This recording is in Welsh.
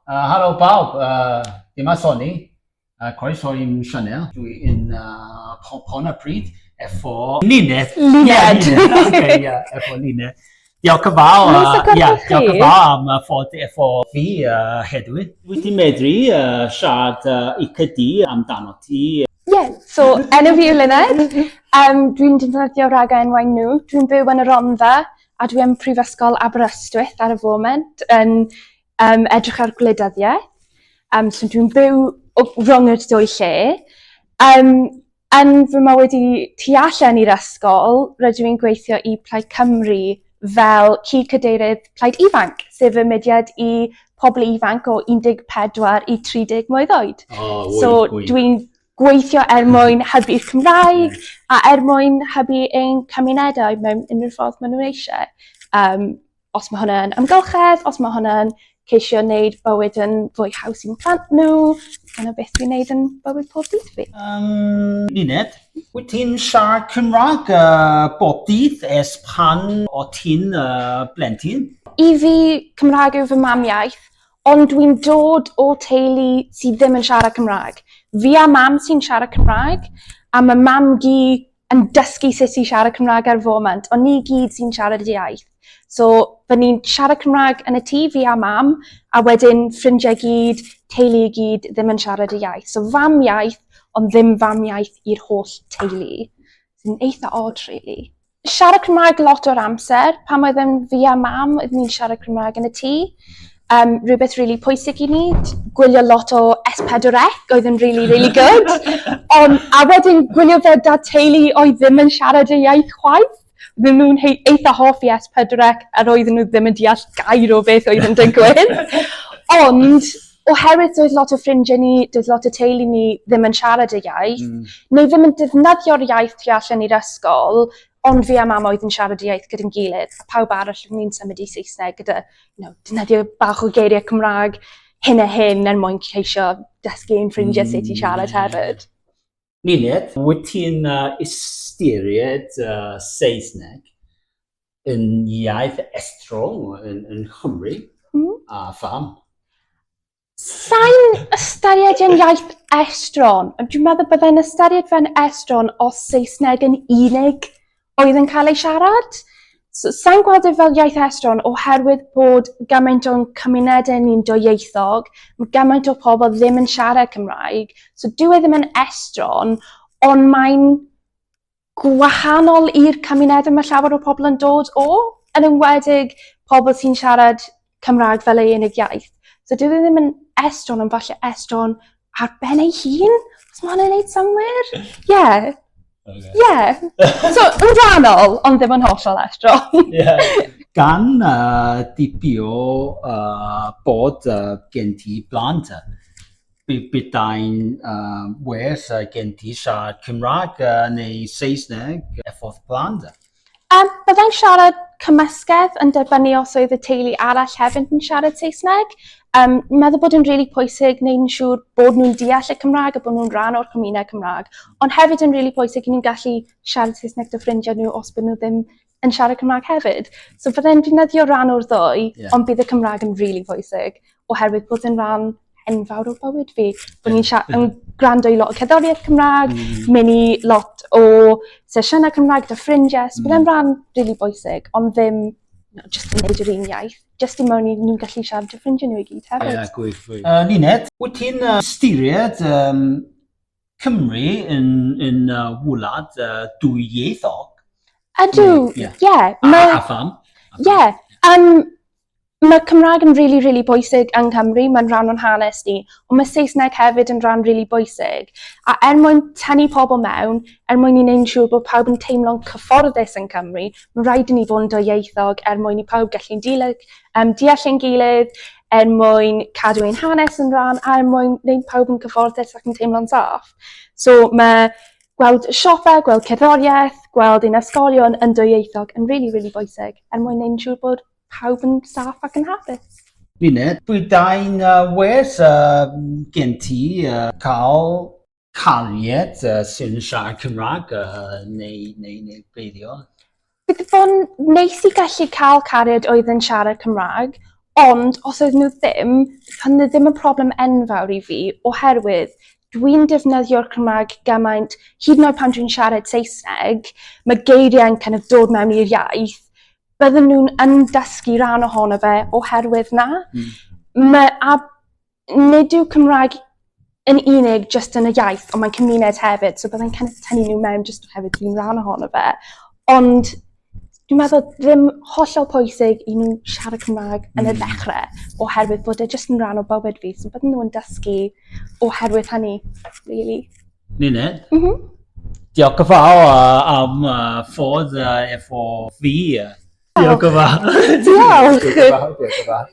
Helo bawb, dyma Sonny. Croeso i'n sianel. Dwi'n uh, Pontypridd efo Luned. Luned. Yeah, Luned. Okay, yeah, efo Luned. Diolch yn fawr. Neis o gwrdd yeah, â chi. Diolch yn fawr am uh, fod efo fi heddiw. Wyt ti'n medru siarad i cydi amdano ti? Yeah, so enw fi yw Luned. Dwi'n defnyddio rhagenwau nhw. Dwi'n byw yn y Rhondda a dwi yn Prifysgol Aberystwyth ar y foment yn edrych ar gwleidyddiaeth. So dwi'n byw rhwng y dwy lle. Yn fy mywyd i tu allan i'r ysgol, rydw i'n gweithio i Plaid Cymru fel cyd-cadeirydd Plaid Ifanc, sef y mudiad i pobl ifanc o 14 i 30 mlwydd oed. Oh, so dwi'n gweithio er mwyn hybu'r Cymraeg a er mwyn hybu ein cymunedau mewn unrhyw ffordd maen nhw eisiau. Os mae hwnna'n amgylchedd, os mae hwnna'n ceisio wneud bywyd yn fwy haws i'n plant nhw, dyna beth dwi'n wneud yn bywyd pob dydd fi. Luned, wyt ti'n siarad Cymraeg bob dydd ers pan o ti'n blentyn? I fi, Cymraeg yw fy mamiaith, ond dwi'n dod o teulu sydd ddim yn siarad Cymraeg. Fi a mam sy'n siarad Cymraeg, a mae mam-gu yn dysgu sut i siarad Cymraeg ar y foment, ond ni gyd sy'n siarad y iaith. So, fy ni'n siarad Cymraeg yn y tŷ, fi a mam, a wedyn ffrindiau gyd, teulu i gyd ddim yn siarad y iaith. So, fam iaith, ond ddim fam iaith i'r holl teulu. Sy'n eitha odd, really. Siarad Cymraeg lot o'r amser. Pan oedd yn fi a mam, oeddwn ni'n siarad Cymraeg yn y tŷ. Rhywbeth really pwysig i ni, gwylio lot o S4C oedd yn really, really good. Ond, a wedyn gwylio fe 'da teulu oedd ddim yn siarad y iaith chwaith. Oedden nhw'n eitha hoffi S4C a roedden nhw ddim yn deall gair o beth oedd yn digwydd. Ond oherwydd doedd lot o ffrindiau ni, doedd lot o teulu ni ddim yn siarad y iaith, neu ddim yn defnyddio'r iaith tu allan i'r ysgol, ond fi a mam oedd yn siarad y iaith gyda'n gilydd, a pawb arall o'n ni'n symud i Saesneg gyda defnyddio bach o geiriau Cymraeg hyn a hyn er mwyn ceisio dysgu ein ffrindiau sut i siarad hefyd. Luned, wyt ti'n ystyried Saesneg yn iaith estron yn Nghymru? A pham? Sai'n ystyried e'n iaith estron. Dwi'n meddwl byddai'n ystyried fe'n estron os Saesneg yn unig oedd yn cael ei siarad. So, sai'n gweld e fel iaith estron oherwydd bod gymaint o'n cymunedau ni'n dwyieithog, mae gymaint o pobl ddim yn siarad Cymraeg, so dyw e ddim yn estron, ond mae'n gwahanol i'r cymunedau mae llawer o pobl yn dod o, yn enwedig pobl sy'n siarad Cymraeg fel ei unig iaith. So dyw e ddim yn estron, ond falle estron ar ben ei hun, os mae hwnna'n gwneud synnwyr? Ie. Ie. So, yn rhannol, ond ddim yn hollol estron. Yeah. Gan dipio bod gen ti blant, byddai'n well gen ti siarad Cymraeg neu Saesneg efo'th plant? Byddai'n siarad cymysgedd yn dibynnu os oedd y teulu arall hefyd yn siarad Saesneg. Meddwl bod yn rili really pwysig wneud yn siŵr bod nhw'n deall y Cymraeg a bod nhw'n rhan o'r cymuned Cymraeg. Ond hefyd yn rili really pwysig i nhw'n gallu siarad Saesneg 'da ffrindiau nhw os bod nhw ddim yn siarad Cymraeg hefyd. So byddai'n defnyddio rhan o'r ddwy, ond bydd y Cymraeg yn rili really pwysig oherwydd bod yn rhan enfawr o bywyd fi. Bod ni'n yn gwrando i lot o cerddoriaeth Cymraeg, mynd i lot o sesiynau Cymraeg 'da ffrindiau. So byddai'n rhan rili bwysig, ond ddim just yn neud yr un iaith. Just i mewn i nhw'n gallu siarad 'da ffrindiau nhw i gyd hefyd. Ie, gwych, gwych. Luned, wyt ti'n ystyried Cymru yn wlad dwyieithog? Ydw, ie. A pham? Ie. Mae Cymraeg yn rili, rili bwysig yng Nghymru, mae'n rhan o'n hanes ni, ond mae Saesneg hefyd yn rhan rili bwysig. A er mwyn tynnu pobl mewn, er mwyn i wneud yn siŵr bod pawb yn teimlo'n cyfforddus yn Cymru, mae'n rhaid i ni fod yn dwyieithog er mwyn i pawb gallu deall ein gilydd, er mwyn cadw ein hanes yn rhan, a er mwyn wneud pawb yn cyfforddus ac yn teimlo'n saff. So mae gweld siopau, gweld cerddoriaeth, gweld ein ysgolion yn dwyieithog yn rili, rili bwysig er mwyn wneud yn siŵr bod pawb yn saff ac yn hapus. Luned, byddai'n well gen ti cael cariad sy'n siarad Cymraeg neu beidio? Bydd fo'n neis i gallu cael cariad oedd yn siarad Cymraeg, Ond os oedd nhw ddim, pan ddim yn problem enfawr i fi, oherwydd dwi'n defnyddio'r Cymraeg gymaint, hyd yn oed pan dwi'n siarad Saesneg, mae geiriau'n kind of dod mewn i'r iaith, bydden nhw'n yn dysgu rhan ohono fe oherwydd na. Mae, a nid yw Cymraeg yn unig just yn y iaith, ond mae'n cymuned hefyd, so byddai'n kind of tynnu nhw mewn just oherwydd dwi'n rhan ohono fe. Ond dwi'n meddwl ddim hollol pwysig i nhw siarad Cymraeg yn y ddechrau, oherwydd bod e just yn rhan o bywyd fi, so bydden nhw yn dysgu oherwydd hynny, really. Nined, diolch yn fawr am fod efo fi. Diolch yn fawr. Diolch. Diolch yn fawr. Diolch yn fawr.